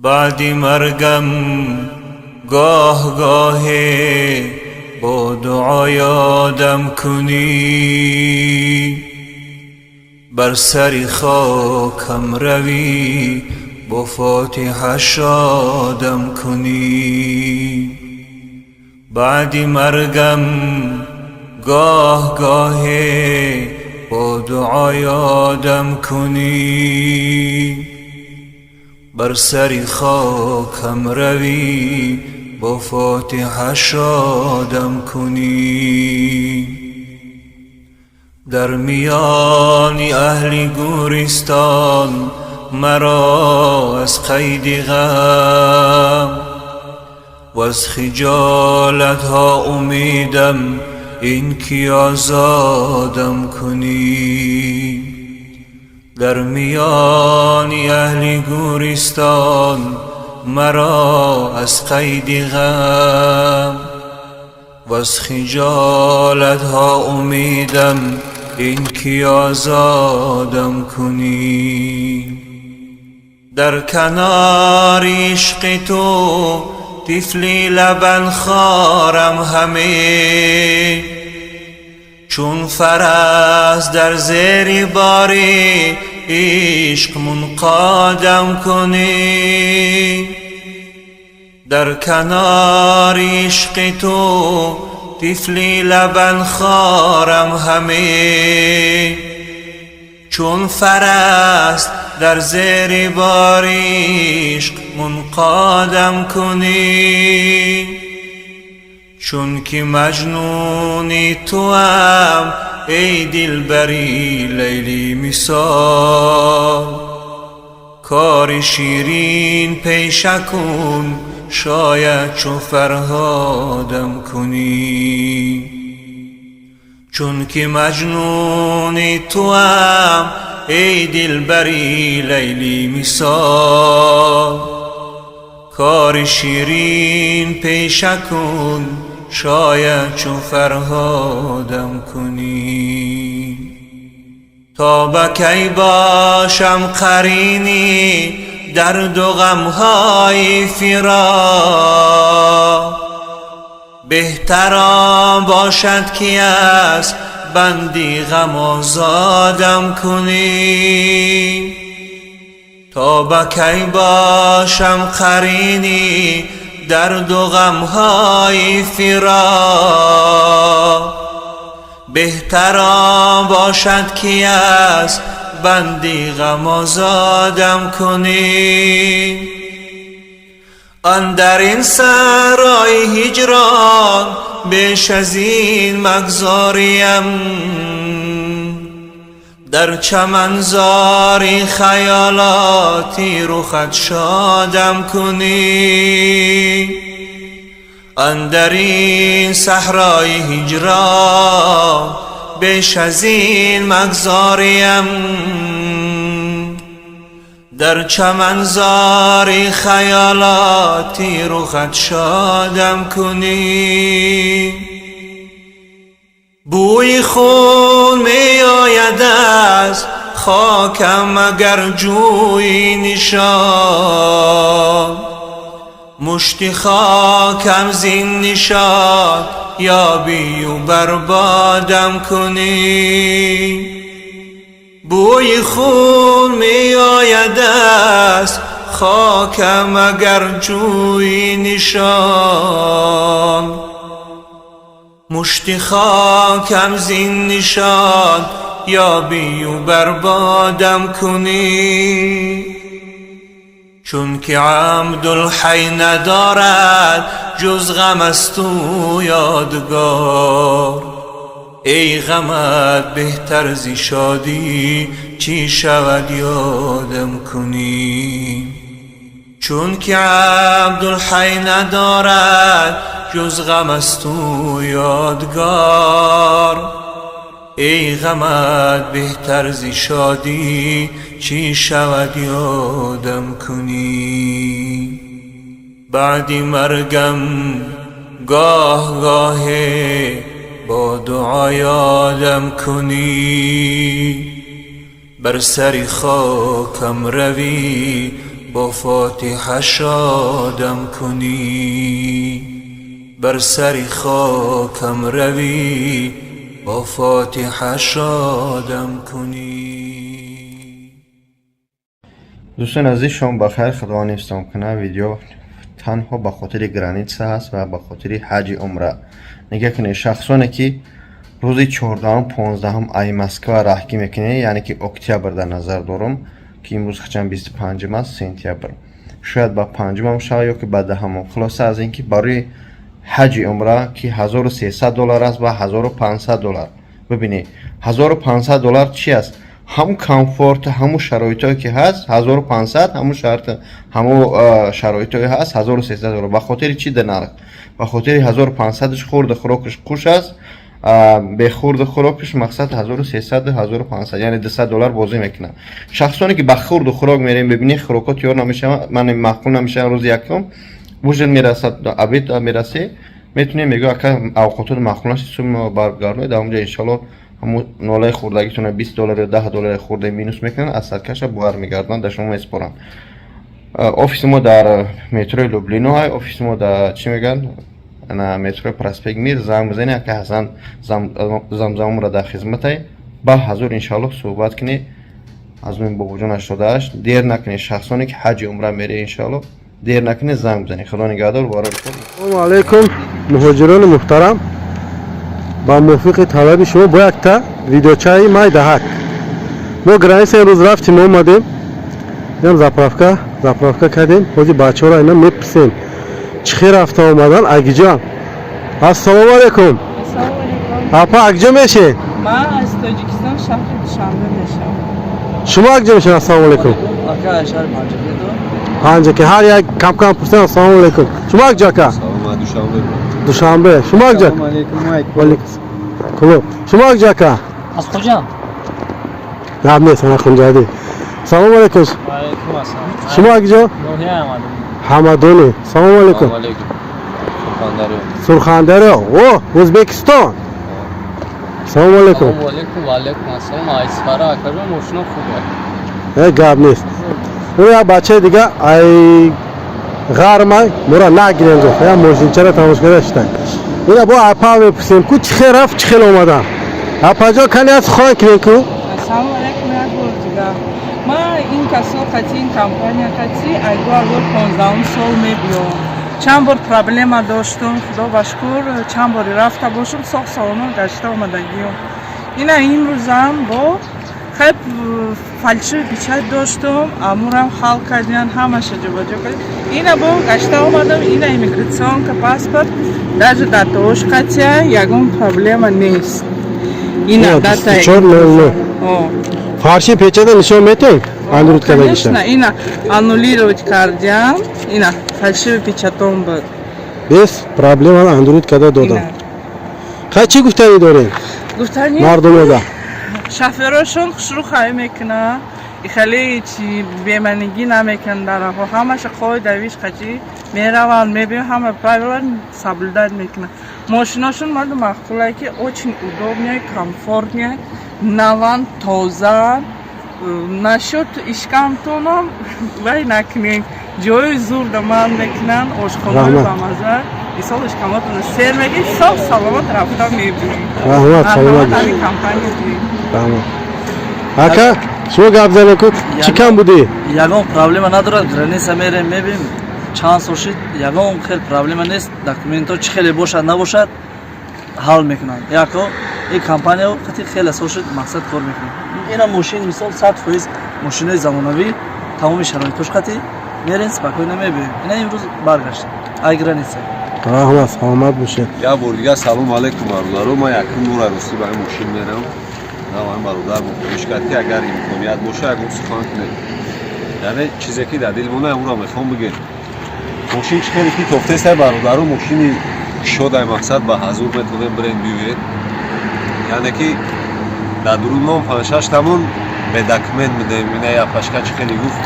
Баъди маргам гоҳ гоҳе бо дуо ёдам кунӣ, бар сари хокам равӣ, бо фотиҳа шодам кунӣ. Баъди маргам гоҳ гоҳе бо дуо ёдам кунӣ, бар сари хокам равӣ, бо фотиҳа шодам кунӣ. Дар миёни аҳли гӯристон маро аз қайди ғам ва аз хиҷолатҳо умедам ин ки озодам кунӣ. Дар миёни аҳли гӯристон маро аз қайди ғам ва аз хиҷолатҳо умедам ин ки озодам кунӣ. Дар канори ишқи ту тифли лабанхорам ҳаме, чун фарас дар зери бори ишқ мунқодам кунӣ. Дар канори ишқи ту тифли лабанхорам ҳаме, чун фарас дар зери бори ишқ мунқодам кунӣ. Чунки маҷнуни туам, эй дилбари Лайли мисол, кори ширин пеша кун, шояд чу Фарҳодам кунӣ. Чунки маҷнуни туам, эй дилбари Лайли мисол, кори ширин пеша кун, шояд чу Фарҳодам кунӣ. То ба кай бошам қарини дарду ғамҳои фироқ? Беҳтар он бошад, ки аз банди ғам озодам кунӣ. То ба кай бошам қарини дарду ғамҳои фироқ? Беҳтар он бошад, ки аз банди ғам озодам кунӣ. Андар ин саҳрои ҳиҷрон беш аз ин магзорим, дар чаманзори хаёлоти рухат шодам кунӣ. Андар ин саҳрои ҳиҷрон беш аз ин магзорим, дар чаманзори хаёлоти рухат шодам кунӣ. Бӯи хун меояд аз хокам, агар ҷӯйӣ нишон, мушти хокам зин нишон ёбию барбодам кунӣ. Бӯи хун меояд аз хокам, агар ҷӯйӣ нишон, мушти хокам зин нишон ёбию барбодам кунӣ. Чунки Абдулҳай надорад ҷуз ғам аз ту ёдгор, эй ғамат беҳтар зи шодӣ, чӣ шавад ёдам кунӣ. Чунки Абдулҳай надорад ҷуз ғам аз ту ёдгор, эй ғамат беҳтар зи шодӣ, чӣ шавад ёдам кунӣ. Баъди маргам гоҳ гоҳе бо дуо ёдам кунӣ, бар сари хокам равӣ. با فاتحه شادم کنی، بر سر خاکم روی با فاتحه شادم کنی. Дӯстони азиз, шом ба хайр, Худованд ҳифзтон кунад. Видео танҳо ба хотири граница ҳаст ва ба хотири ҳаҷи умра. Нигоҳ кунед, шахсоне ки рӯзи 14-ум, 15-ум ай Москва раҳгӣ мекунед, яъне ки октябр дар назар дорам, ки имрӯз хачан 25-ум аст сентябр, шояд ба панҷумам шавад ё ки ба 10-умам. Хулоса, аз ин ки барои ҳаҷи умра, ки 1300 доллар аст ва 1500 доллар. Бибинед, 1500 доллар чи аст? Ҳамун комфорт, ҳамун шароитое ки ҳаст, 1500, ҳамун шарт, ҳамун шароитое ҳаст, 1300 доллар. Ба хотири чӣ да нарх? Ба хотири 1500-ш хӯрду хӯрокаш қуш аст, бехӯрду хӯрокаш мақсад 1300, 1500, яъне 200 доллар бозӣ мекунад. Шахсоне ки ба хӯрду хӯрок мерем, бибинед, хӯрокҳо тиёр намешаванд, ман маъқул намешаванд. Рӯзи якум ужин мерасад, обед мерасӣ, метунем, мегӯ: «Ака, авқотот маъқул нашид, сумма баргардонед». Дар онҷа, иншалло, ҳамун нолаи хӯрдагитона, 20 доллар ё 10 доллари хӯрда, минус мекунанд, аз садкаша бармегардонанд, дар шумо месупоранд. Офиси мо дар метрои Люблино, офиси мо дар, чӣ мегӯянд, на метрои Проспект Мир. Занг бизанед, ака Ҳасан Замзамумра дар хизматай. Ба ҳазур, иншаллоҳ, суҳбат кунед аз номи Бобоҷон 88. Дер накунед, шахсоне ки ҳаҷи умра мере, иншаллоҳ, дер накунед, занг бизанед. Худо нигаҳдор, барори. Салому алайкум, муҳоҷирони муҳтарам. Ба мувофиқи талаби шумо бо якта видеочаи майдаҳак мо граница имрӯз рафтим, омадем, инам заправка, заправка кардем. Ҳозир бачаҳоро ина мепурсем, чӣ хел рафта омадан, агиҷон. Ассалому алайкум. Ассалому алайкум. Апа, акҷо мешед? Ман аз Тоҷикистон, шаҳри Душанбе мешавам. Шумо акҷо мешед? Ассалому алайкум. Ака, шаҳри Панҷакенту. Панҷаке. Ҳар як кам кам пурсем. Ассалому алайкум, шумо акҷо, ака? Салом, Душанбе. Душанбе. Шумо акҷо? Ассалому алайкум. Валейкум клуб. Шумо акҷо, ака? Аз Хуҷанд. Гап нест, ана хунҷадӣ. Салому алайкум. Алайкум ассалом. Шумо акҷо? Ноҳияи Ҳамадонӣ. Ҳамадонӣ. Салому алайкум. Алайкум. Сурхандарё. Сурхандарё, о, Ӯзбекистон. Салому алайкум. Салому алейкум, ва алейкум ассалом. Айсфара, акаҷон, мошино хубе. Э, гап нест. Ӯ як бачаи дига ай ғармай мура нагирем гуфт, я мошинчаро тамош карда шитай. Ина бо апа мепурсем ку, чӣ хел рафт, чӣ хел омадан. Апаҷон, кани аз сухан кунем ку. Ассалому алайкум як бор дигар. Ман ин касо қати, ин компания қати ай 2015 сол мебиём. Чанд бор проблема доштум, худо ба шукр, чанд бори рафта бошум, соғ саломат гашта омадагиём. Ина имрӯзам бо хеб фальшивый печать доштум, амурам ҳал кардиян, ҳамаша ҷобаҷо кардем. Ина бо гашта омадам, ина иммиграционка, паспорт, даже датаош қатия, ягон проблема нест. Ина Ина, дата. 24.00. О. Фарши печата нишон метем, анрут кардагиша. Конечно, ина аннулировать кардиам, ина фальшивый печатон буд. Без проблема анрут карда додам. Ина. Хай, чӣ гуфтанӣ дорем? Гуфтани мардумода. Шофёрошон хушрӯ хай мекунад, хеле чи беманигӣ намекунанд дар роҳҳо, ҳамаша қоидавиш қачи мераванд, мебиён, ҳама правила соблюдать мекунанд. Мошиношон марду маъқулае, ки очень удобный, комфортный, наван, тоза. Насчет ишкамтонам вай накунем, ҷои зур да ман мекунанд, ошхонаи Раҳмат. бамаза. Мисол, ишкамотона сер меги, соф саломат рафта мебинем. Раҳмат, саломат бошед. Ҳамин компания дидем. Раҳмат. Ака, шумо гап занед ку, чӣ кам будӣ? Ягон проблема надорад, граница мерем, мебинем, чанд сол шид, ягон хел проблема нест. Документҳо чӣ хеле бошад, набошад, ҳал мекунанд. Яко ин компания қати хеле сол шид, мақсад кор мекунем. Ина мошин, мисол, 100% мошинои замонавӣ, тамоми шароитош қати мерем, спокойно мебиёем. Ина имрӯз баргаштем ай граница. Раҳмат, саломат бошед. Як бор дигар салом алейкум, бародаро. Ман якум бора ростӣ ба ин мошин мерам. Ин бародар хоҳиш кард, ки агар имконият боша, ягон сухан кунед. Яъне чизе ки дар дил монад, ҳамонро мехоҳам бигӯем. Мошин чӣ хеле ки тофтестай, бародаро, мошини кушодай, мақсад ба ҳазур метавонем бирем, биёед. Яъне ки дар дурунмон панҷшаш тамон бе документ медем. Ина япашка чӣ хеле гуфт,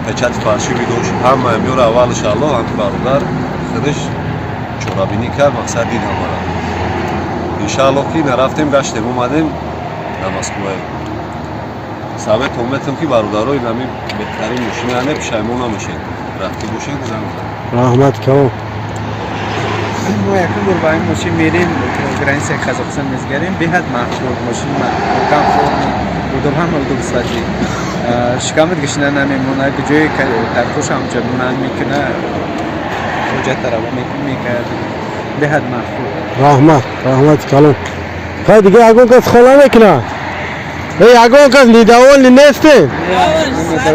печати фальшивый дошт. Ҳама меёра, аввалш алло, ҳамин бародар худаш чорабинӣ кард, мақсад дид ҳамара. Иншааллоҳ, ки нарафтем, гаштем, омадем, дар Москваем. Советон метам ки бародаро, ин ҳамин беҳтарин мошина, яъне пушаймон намешед. Рафтӣ бошед, занг бизанед. Раҳмат калом. Мо якум бор ба ин мошин мерем, границаи Қазоқистон мезгарем. Беҳад маъқул мошин, комфортный, удоб, ҳама удобствати. Шикамат гишина намемонад, ҷои таркош ҳамҷа ман мекуна, ҳоҷат раво мекард. Беҳад маъқул. Раҳмат, раҳмати калом. Хай, дига ягон кас хола мекунад? Э, ягон кас недовольный нестем,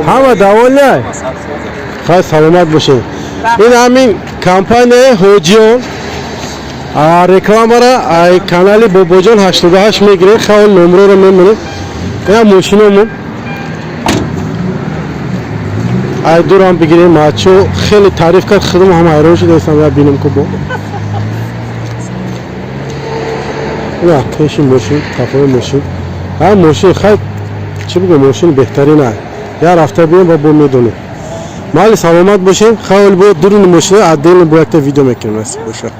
ҳама довольный. Хай, саломат бошед. Ин ҳамин компанияи Ҳоҷиён. Рекламара ай канали Бобоҷон 88 мегирем. Хай, номроро мемонем. Ина мошиномон, ай дурам бигирем. Мачо хеле таъриф кард, худам ҳам ҳайрон шудаистам. Я бинем ку бо ина пеши мошин, қафои мошин, ҳа, мошин. Хай, чӣ бигӯ, мошин беҳтарин ай. Я рафта бием ва бо медонем. Майли, саломат бошем. Хай, бо дуруни мошина отдельно бо якта видео мекунем, насиб боша.